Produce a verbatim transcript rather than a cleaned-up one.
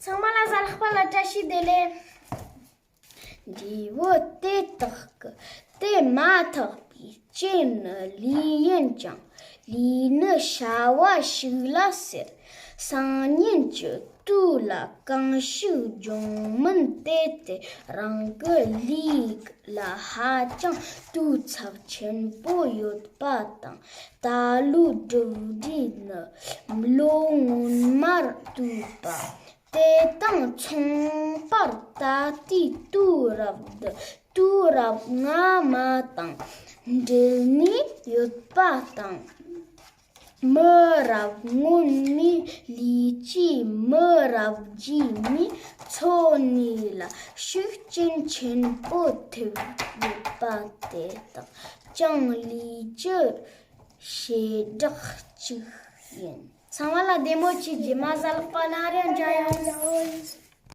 ཚང་མ་ལ་གཟའ་ལྷག་པ་ལ་བཀྲ་ཤིས་བདེ་ལེགས། འབྲས་བུ་དེ་དག་གི་དེ་མ་ཐག་པའི་རྐྱེན་ནི་ལུས་ཡིན་ཀྱང་། ལུས་ནི་བྱ་བ་ཞིག་ལ་ཟེར། སང་ཉིན་གྱི་དུས་ལ་གང་ཞིག་འབྱུང་མིན་དེ་དེ་རང་གི་ལུས་ལ་ཧ་ཅང་དུས་ཚོད་ཆེན་པོ་ཡོད་པ་དང་། ད་ལོའི་གྲུབ་འབྲས་ནི་ལོ་སྔོན་མར་བསྡུས་པ། དེ་དང་མཚུངས་པར་ད་ལྟའི་དུས་རབས་འདི་དུས་རབས་སྔ་མ་དང་འབྲེལ་ནས་ཡོད་པ་དང་། མི་རབས་སྔོན་མའི་ལུས་ཀྱིས་མི་རབས་རྗེས་མའི་འཚོ་གནས་ལ་ཤུགས་རྐྱེན་ཆེན་པོ་ཐེབས་ཡོད་པ་དེ་དག་ཀྱང་ལུས་ཀྱི་བྱེ་བྲག་ཅིག་ཡིན། ཚང་མ་ལ་བདེ་མོ་བྱེད་རྗེས་མ་གཟའ་ལྷག་པ་ན་རེ་མཇལ་ཡོང་།